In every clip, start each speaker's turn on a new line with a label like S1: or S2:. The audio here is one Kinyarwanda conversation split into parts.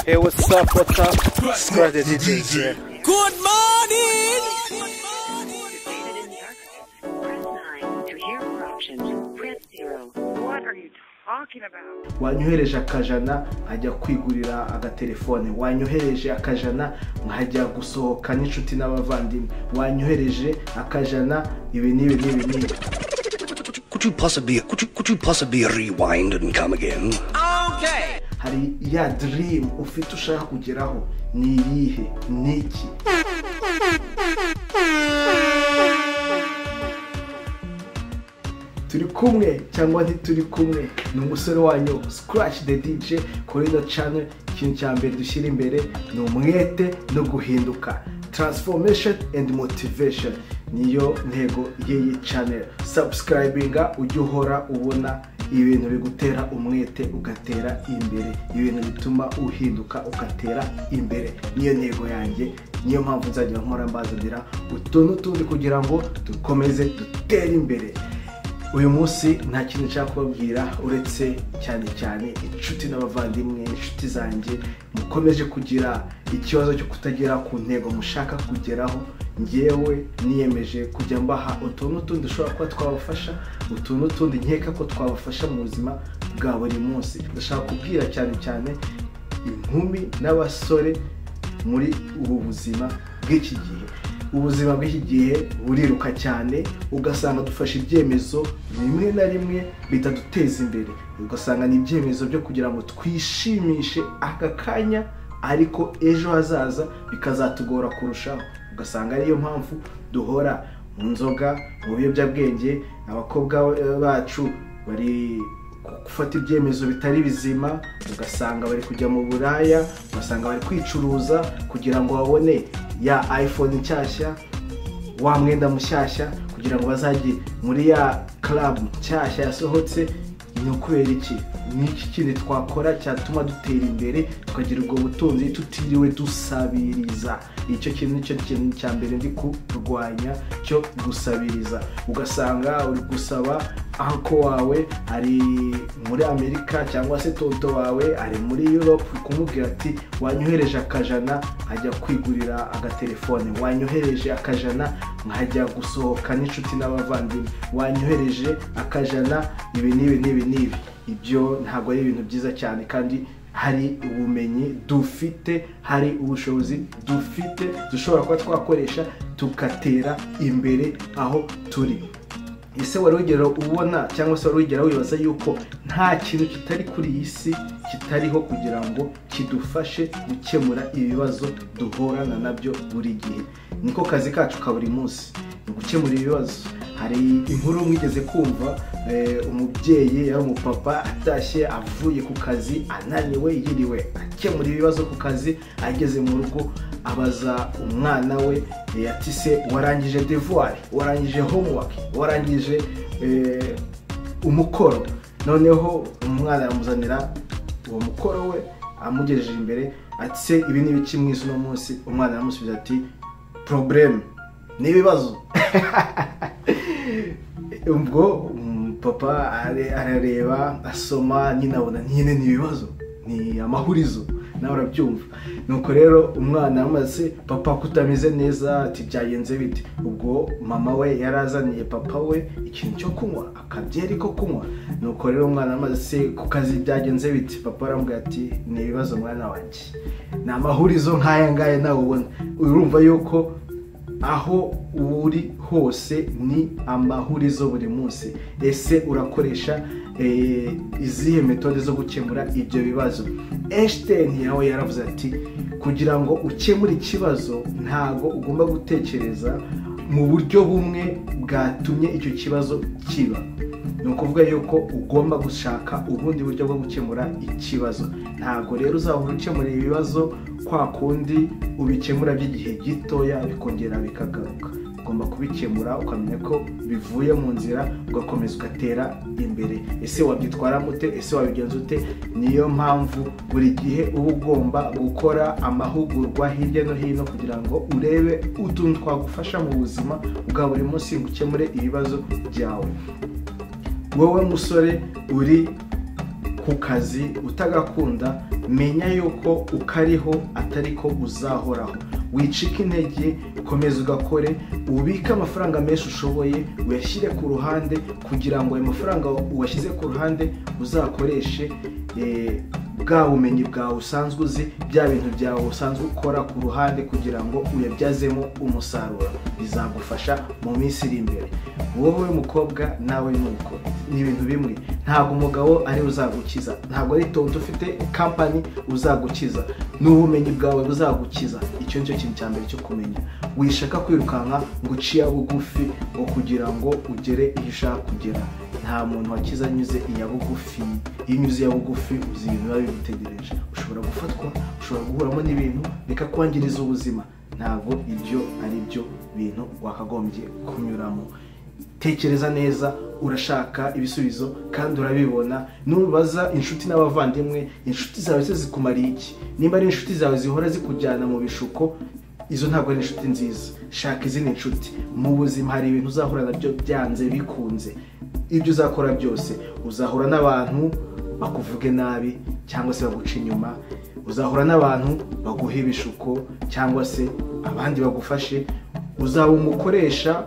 S1: Hey, what's up, what's up? Scratch the DJ here.
S2: Good morning!
S3: Press 9 to hear more options. Press 0.
S4: What are you talking about?
S5: Wanyohereje akajana nkajya kwigurira agatelefone, wanyohereje akajana nkajya gusohoka n'inshuti n'abavandimwe, wanyohereje akajana ibi n'ibi n'ibi n'ibi.
S6: Could you possibly rewind and come again?
S2: Okay!
S5: Hari ya dream ufite ushaka kugeraho, ni iyihe? Ni iki? Turi kumwe cyangwa ntituri kumwe? Ni umusore wanyu Scratch the DJ kuri ino channel. Ikintu cya mbere dushyira imbere ni umwete no guhinduka, transformation and motivation niyo ntego y'iyi channel. Subscribinga ujye uhora ubona ibintu bigutera umwete ugatera imbere, ibintu bituma uhinduka ugatera imbere. Niyo ntego yanjye, niyo mpamvu nzajya nkora mbazanira utuntu tundi kugira ngo dukomeze dutere imbere. Uyu munsi nta kintu nshaka kubabwira uretse cyane cyane inshuti n'abavandimwe, inshuti zanjye mukomeje kugira ikibazo cyo kutagera ku ntego mushaka kugeraho. Njyewe niyemeje kujya mbaha utuntu tundi dushobora kuba twabafasha, utuntu tundi nkeka ko twabafasha mu buzima bwa buri munsi. Ndashaka kubwira cyane cyane inkumi n'abasore muri ubu buzima bw'iki gihe. Ubuzima bw'iki gihe buriruka cyane, ugasanga dufashe ibyemezo rimwe na rimwe bitaduteza imbere, ugasanga ni ibyemezo byo kugira ngo twishimishe aka kanya, ariko ejo hazaza bikazatugora kurushaho. Ugasanga ariyo mpamvu duhora mu nzoga, mu biyobyabwenge, abakobwa bacu bari gufata ibyemezo bitari bizima, ugasanga bari kujya mu buraya, ugasanga bari kwicuruza kugira ngo babone ya iPhone nshyashya, wa mwenda mushyashya, kugira ngo bazajye muri ya club nshyashya yasohotse. Ni ukubera iki? Ni iki kintu twakora cyatuma dutera imbere tukagira ubwo butunzi tutiriwe dusabiriza? Icyo kintu nicyo kintu cya mbere ndi kurwanya, cyo gusabiriza. Ugasanga uri gusaba uncle wawe ari muri Amerika cyangwa se tonto wawe ari muri Europe, kumubwira ati wanyohereje akajana nkajya kwigurira agatelefone, wanyohereje akajana nkajya gusohoka n'inshuti n'abavandimwe, wanyohereje akajana ibi n'ibi n'ibi n'ibi. Ibyo ntabwo ari ibintu byiza cyane, kandi hari ubumenyi dufite, hari ubushobozi dufite dushobora kuba twakoresha tugatera imbere aho turi. Ese wari wigera ubona cyangwa se wari wigera wibaza yuko nta kintu kitari kuri iyi si kitariho kugira ngo kidufashe gukemura ibibazo duhorana nabyo buri gihe? Niko kazi kacu ka buri munsi, ni ugukemura ibibazo. Hari inkuru mwigeze kumva, umubyeyi yari umupapa atashye avuye ku kazi ananiwe, yiriwe akemura ibibazo ku kazi, ageze mu rugo abaza umwana we, ati se warangije devoir, warangije homework, warangije umukoro? Noneho umwana aramuzanira uwo mukoro we, amugejeje imbere ati se ibi ni ibiki mwize uno munsi? Umwana aramusubiza ati problème, ni ibibazo. Ubwo papa arareba asoma nyine abona nyine ni ibibazo, ni amahurizo, nawe urabyumva. Nuko rero umwana amaze, papa kutameze neza, ati byagenze bite? Ubwo mama we yarazaniye papa we ikintu cyo kunywa, akabyeri ko kunywa. Nuko rero umwana amaze, ku kazi byagenze bite? Papa aramubwira ati ni ibibazo mwana wanjye, ni amahurizo nk'aya ngaya nawe ubona. Urumva yuko aho uri hose ni amahurizo buri munsi. Ese urakoresha izihe méthode zo gukemura ibyo bibazo? Einstein yawe yaravuze ati kugira ngo ukemure ikibazo ntago ugomba gutekereza mu buryo bumwe bwatumye icyo kibazo kiba. Ni ukuvuga yuko ugomba gushaka ubundi buryo bwo gukemura ikibazo. Ntago rero uzahora ukemura ibibazo kwa kundi ubikemura by'igihe gitoya bikongera bikagaruka. Ugomba kubikemura ukamenya ko bivuye mu nzira, ugakomeza ugatera imbere. Ese wabyitwara mute? Ese wabigenza ute? Niyo mpamvu buri gihe uba ugomba gukora amahugurwa hirya no hino kugira ngo urebe utuntu twagufasha mu buzima bwa buri munsi ngo ukemure ibibazo byawe. Wowe musore uri ku kazi utagakunda, menya yuko ukariho atari ko uzahoraho. Wicika intege, komeza ugakore, ubike amafaranga menshi ushoboye, uyashyire ku ruhande kugira ngo ayo mafaranga washyize ku ruhande uzakoreshe bwa bumenyi bwawe usanzwe uzi, bya bintu byawe usanzwe ukora ku ruhande kugira ngo uyabyazemo umusaruro. Bizagufasha mu minsi iri imbere. Wowe mukobwa nawe nuko ni ibintu bimwe. Ntabwo umugabo ari uzagukiza, ntabwo ari tonto ufite company uzagukiza, n'ubumenyi bwawe buzagukiza. Icyo nicyo kintu cya mbere cyo kumenya. Wishaka kwirukanka ngo uciye bugufi ngo kugira ngo ugere iyo ushaka kugera. Nta muntu wakiza anyuze iya bugufi. Iyo unyuze iya bugufi uzi ibintu biba bigutegereje. Ushobora gufatwa, ushobora guhuramo n'ibintu bikakwangiriza ubuzima. Ntabwo ibyo ari byo bintu wakagombye kunyuramo. Tekereza neza, urashaka ibisubizo kandi urabibona. Nubaza inshuti n'abavandimwe, inshuti zawe se zikumariye iki? Nimba ari inshuti zawe zihora zikujyana mu bishuko, izo ntabwo ari inshuti nziza. Shaka izindi nshuti. Mu buzima hari ibintu uzahura nabyo byanze bikunze. Ibyo uzakora byose uzahura n'abantu bakuvuge nabi cyangwa se baguca inyuma, uzahura n'abantu baguha ibishuko cyangwa se abandi bagufashe, uzaba umukoresha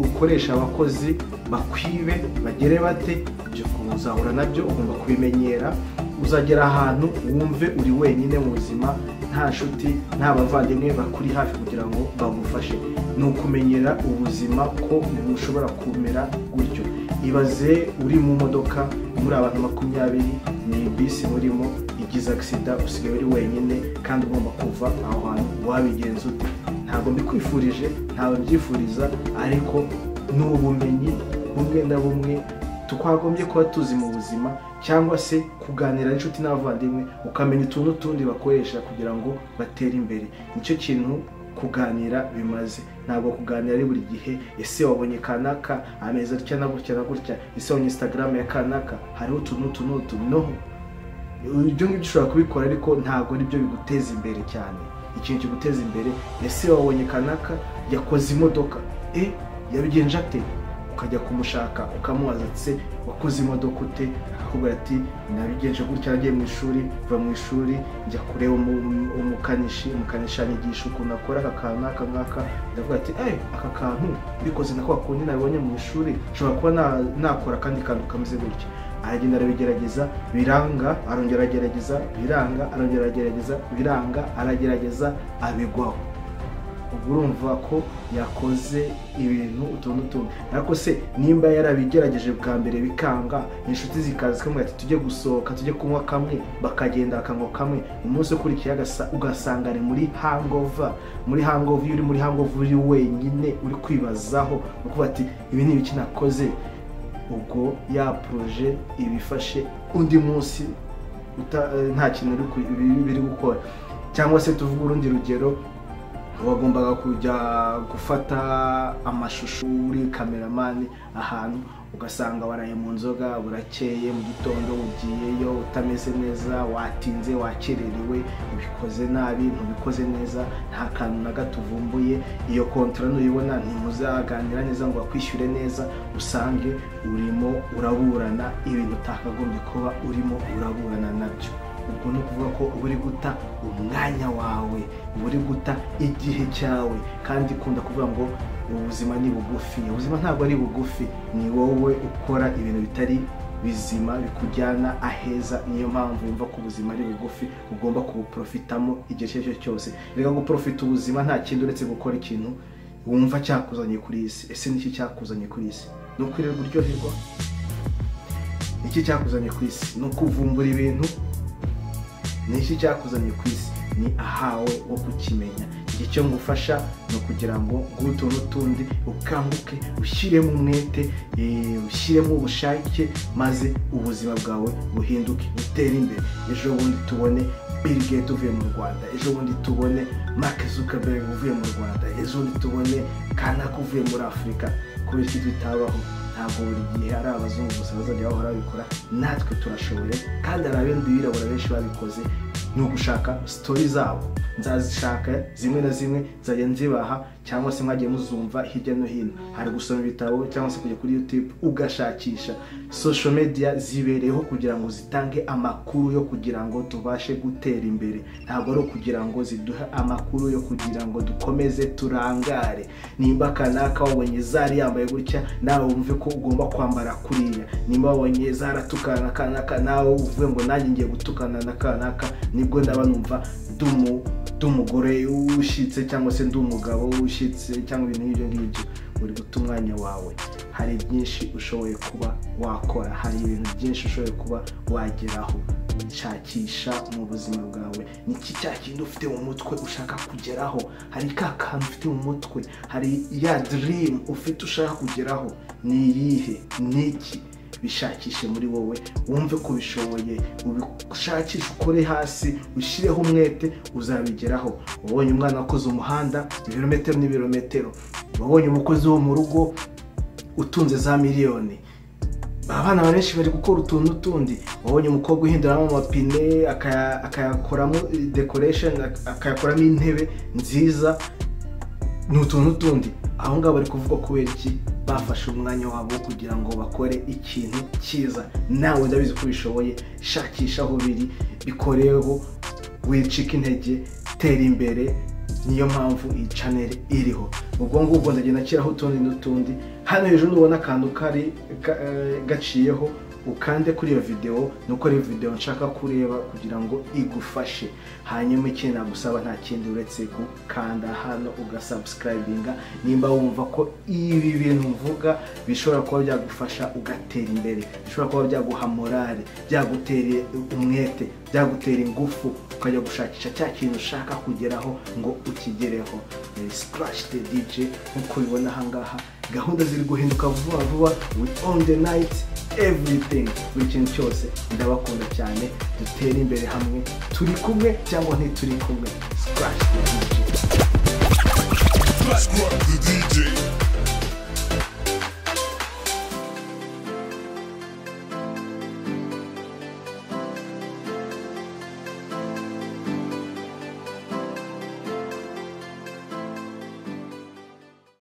S5: ukoresha abakozi bakwibe bagere bate, ibyo uzahura nabyo ugomba kubimenyera. Uzagera ahantu wumve uri wenyine mu buzima, nta nshuti nta bavandimwe bakuri hafi kugira ngo bagufashe. Ni ukumenyera ubuzima ko ushobora kumera gutyo. Ibaze uri mu modoka muri abantu 20, ni bisi murimo igize accident, usigaye uri wenyine kandi ugomba kuva aho hantu. Wabigenza ute? Ntabwo mbikwifurije, ntabwo mbyifuriza, ariko ni ubumenyi bumwe na bumwe twagombye kuba tuzi mu buzima, cyangwa se kuganira n'inshuti n'abavandimwe ukamenya utuntu tundi bakoresha kugira ngo batere imbere. Nicyo kintu kuganira bimaze. Ntabwo kuganira ari buri gihe ese wabonye kanaka ameza atya na gutya na gutya, ese wabonye Instagram ya kanaka, hariho utuntu n'utu. No, ibyo ngibyo ushobora kubikora ariko ntabwo ari byo biguteza imbere cyane. Ikintu kiguteza imbere, ese wabonye kanaka yakoze imodoka, yabigenje ate? Ukajya kumushaka ukamubaza ati wakoze imodoka ute? Akakubwira ati nabigenje gutya, nagiye mu ishuri, va mu ishuri njya kureba umukanishi, umukanishi anyigisha ukuntu akora aka kantu n'aka ngaka, ndavuga ati aka kantu mbikoze na kwa kundi nabibonye mu ishuri, nshobora kuba nakora akandi kantu kameze gutya. Aragenda arabigerageza biranga, arongera agerageza biranga, arongera agerageza biranga, aragerageza abigwaho. Ubwo urumva ko yakoze ibintu utuntu tumwe. Ariko se nimba yarabigerageje bwa mbere bikanga, inshuti zikaza zikamubwira ati tujye gusohoka, tujye kunywa kamwe, bakagenda bakanywa kamwe, umunsi ukurikiye ugasanga ari muri hangover. Muri hangover, iyo uri muri hangover uri wenyine uri kwibazaho, ukuvuga ati ibi ni ibiki nakoze? Ubwo ya projet ibifashe undi munsi nta kintu biri gukora. Cyangwa se tuvuge urundi rugero, wagombaga kujya gufata amashusho uri cameraman ahantu, ugasanga waraye mu nzoga, burakeye mu gitondo ugiyeyo utameze neza, watinze, wakererewe, ubikoze nabi, ntubikoze neza, nta kantu na gato uvumbuye. Iyo kontra nuyibona ntimuzaganira neza ngo bakwishyure neza, usange urimo uraburana ibintu utakagombye kuba urimo uraburana nabyo. Ubwo ni ukuvuga ko uba uri guta umwanya wawe, uba uri guta igihe cyawe. Kandi ikunda kuvuga ngo ubuzima ni bugufi. Ubuzima ntabwo ari bugufi, ni wowe ukora ibintu bitari bizima bikujyana aheza. Niyo mpamvu wumva ko ubuzima ari bugufi, ugomba kubuprofitamo igihe icyo ari cyo cyose. Reka guprofita ubuzima nta kindi uretse gukora ikintu wumva cyakuzanye kuri iyi si. Ese niki cyakuzanye kuri iyi si? Ni ukwirirwa uryoherwa? Niki cyakuzanye ku isi? Ni ukuvumbura ibintu? Niki cyakuzanye ku isi? Ni ahawe wo kukimenya. Icyo ngufasha ni ukugira ngo utuntu tundi ukanguke, ushyiremo umwete, ushyiremo ubushake, maze ubuzima bwawe buhinduke, butere imbere. Ejo bundi tubone Bill Gates uvuye mu Rwanda, ejo bundi tubone Mark Zuckerberg uvuye mu Rwanda, ejo bundi tubone kanaka uvuye muri Afurika. Kubera iki bitabaho? Ntabwo buri gihe ari abazungu gusa bazajya bahora babikora, natwe turashoboye, kandi hari abandi birabura benshi babikoze. Ni ugushaka story zabo. Nzazishaka zimwe na zimwe, nzajya nzibaha, cyangwa se mwagiye muzumva hirya no hino. Hari gusoma ibitabo cyangwa se kujya kuri YouTube ugashakisha. Social media zibereyeho kugira ngo zitange amakuru yo kugira ngo tubashe gutera imbere, ntabwo ari ukugira ngo ziduhe amakuru yo kugira ngo dukomeze turangare. Nimba kanaka wabonye Zari yambaye gutya, nawe wumve ko ugomba kwambara kuriya. Nimba wabonye zaratukana na kanaka, nawe uvuge ngo nanjye ngiye gutukana na kanaka, nibwo ndaba numva ndumugore ushyitse cyangwa se ndi umugabo ushyitse cyangwa ibintu nk'ibyo ngibyo. Uri guta umwanya wawe. Hari byinshi ushoboye kuba wakora, hari ibintu byinshi ushoboye kuba wageraho. Shakisha mu buzima bwawe, niki cya kintu ufite mu mutwe ushaka kugeraho? Hari ka kantu ufite mu mutwe, hari ya dream ufite ushaka kugeraho, ni iyihe? Niki? Bishakishe muri wowe, wumve ko ubishoboye, ubishakishe, ukore hasi, ushyireho umwete, uzabigeraho. Wabonye umwana wakoze umuhanda ibirometero n'ibirometero, wabonye umukozi wo mu rugo utunze za miliyoni, abana benshi bari gukora utuntu tundi, wabonye umukobwa uhinduramo amapine akayakoramo decoration, akayakoramo intebe nziza, ni utuntu tundi. Aho ngaho bari kuvuga kubera iki bafashe umwanya wabo kugira ngo bakore ikintu cyiza. Nawe ndabizi ko ubishoboye, shakisha aho biri, bikoreho, wicika intege, tera imbere. Niyo mpamvu iyi channel iriho. Ubwo ngubwo ndagenda nshyiraho utundi n'utundi. Hano hejuru nubona akantu kari gaciyeho, ukande kuri iyo video, nuko ari video nshaka kureba kugira ngo igufashe. Hanyuma ikindi nagusaba nta kindi uretse gukanda hano ugasubscribinga, nimba wumva ko ibi bintu mvuga bishobora kuba byagufasha ugatera imbere, bishobora kuba byaguha morale, byagutera umwete, byagutera ingufu, ukajya gushakisha cya kintu ushaka kugeraho ngo ukigereho. Scratch the DJ, nkuko ubibona aha ngaha, gahunda ziri guhinduka vuba vuba. We on the night everything, buri kintu cyose. Ndabakunda cyane, dutere imbere hamwe, turi kumwe cyangwa ntituri kumwe. Scratch the DJ.
S7: Scratch the DJ.